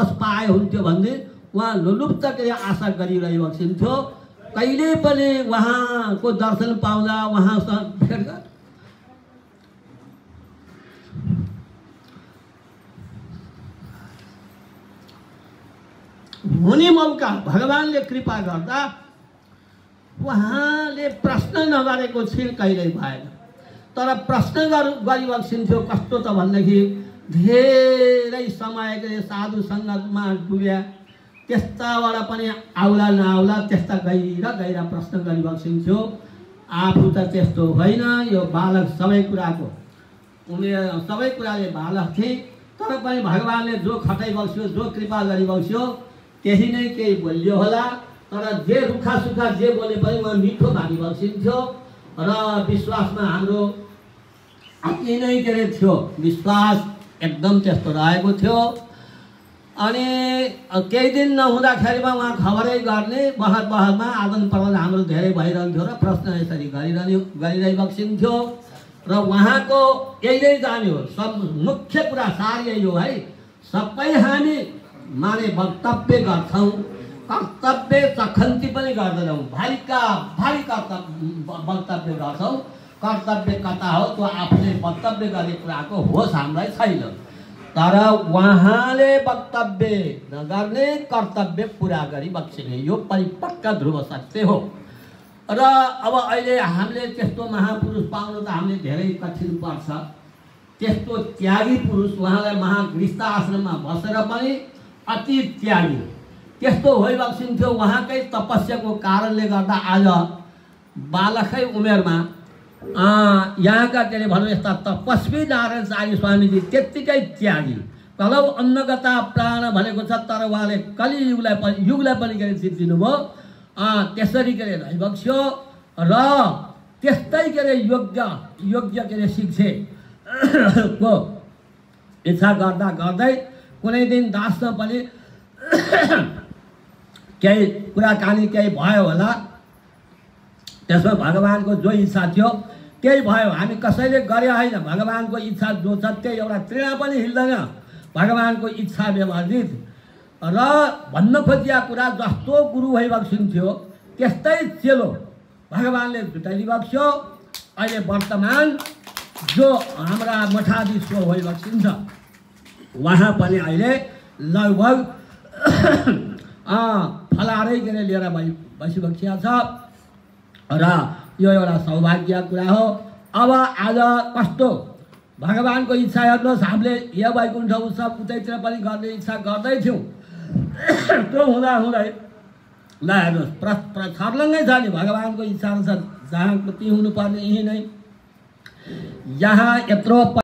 जस पाए हुन्थ्यो भन्ने उहाँ लुलुप्त के आशा गरिरहेको थियो। कहिले पनि उहाँको दर्शन पाउँदा उहाँसँग भेट गर् हुने मौका भगवानले कृपा गर्दा उहाँले प्रश्न नगरेको क्षण कहिल्यै भएन। तर प्रश्न गरिबक्सिन्थ्यो। कस्तो त भन्दाखेरि धेरै समय के साधु सङ्गतमा डुब्या त्यस्ताबाट पनि आउला नआउला त्यस्ता गहिरा प्रश्न गरिबक्सिन्थ्यो। आफू त त्यस्तो होइन, यो बालक सबै कुराको उमेर सबै कुराले बालक थिए। तर पनि भगवानले जो खटाइ बक्स्यो, जो कृपा गरिबक्स्यो त्यही नै केही बोलियो होला। तर जे रुखा सुखा जे बोले पनि उहाँ मिठो मानिबक्सिन्थ्यो र विश्वासमा हाम्रो अति नै के अरे थियो, विश्वास एकदम त्यस्तो रहेको थियो। अनि केही दिन नहुँदाखेरिमा उहाँ खबरै गर्ने, बहरमा आदान प्रदान हाम्रो धेरै भइरहन्थ्यो र प्रश्न यसरी गरिरहबक्सिन्थ्यो। र उहाँको यही जान्यो, सब मुख्य कुरा सार यही हो है। सबै हामी माने वक्तव्य गर्छौँ, कर्तव्य चखन्ती पनि गर्दैनौँ। भारी वक्तव्य गर्छौँ। कर्तव्य कता हो त्यो आफूले वक्तव्य गर्ने कुराको होस हामीलाई छैन। तर उहाँले वक्तव्य नगर्ने, कर्तव्य पुरा गरिबक्सिने, यो परिपक्व ध्रुव सत्य हो। र अब अहिले हामीले त्यस्तो महापुरुष पाउनु त हामीले धेरै कठिन पर्छ। त्यस्तो त्यागी पुरुष, उहाँलाई महागृहस्थ आश्रममा बसेर पनि अति त्यागी त्यस्तो भइबक्सिन्थ्यो। उहाँकै तपस्याको कारणले गर्दा आज बालकै उमेरमा यहाँका के अरे भनौँ यस्ता तपस्वी नारायण स्वामीजी त्यत्तिकै त्यागी, कलौ अन्नगता प्राण भनेको छ। तर उहाँले युगलाई पनि के अरे जित्दिनु भयो। त्यसरी के अरे रहिबक्स्यो र त्यस्तै के अरे योग्य के अरे शिक्षे को इच्छा गर्दै कुनै दिन दासमा पनि केही कुराकानी केही भयो होला। त्यसमा भगवानको जो इच्छा थियो त्यही भयो। हामी कसैले गरे होइन, भगवानको इच्छा जो छ त्यही एउटा तृणा पनि हिल्दैन, भगवानको इच्छा व्यवहारित। र भन्न खोजिया कुरा जस्तो गुरु भइबक्सिन्थ्यो त्यस्तै चेलो भगवानले जुटाइदिबक्स्यो। अहिले वर्तमान जो हाम्रा मठाधीश भइबक्सिन्छ उहाँ पनि अहिले लगभग फलारै के अरे लिएर बसिबक्सिया छ। र यो एउटा सौभाग्य कुरा हो। अब आज कस्तो भगवानको इच्छा हेर्नुहोस्, हामीले यो वैकुण्ठ उत्सव उतैतिर पनि गर्ने इच्छा गर्दैथ्यौँ। त्यो हुँदै ल हेर्नुहोस् छर्लङ्गै छ नि, भगवानको इच्छा अनुसार जहाँ कति हुनुपर्ने यही नै। यहाँ यत्रो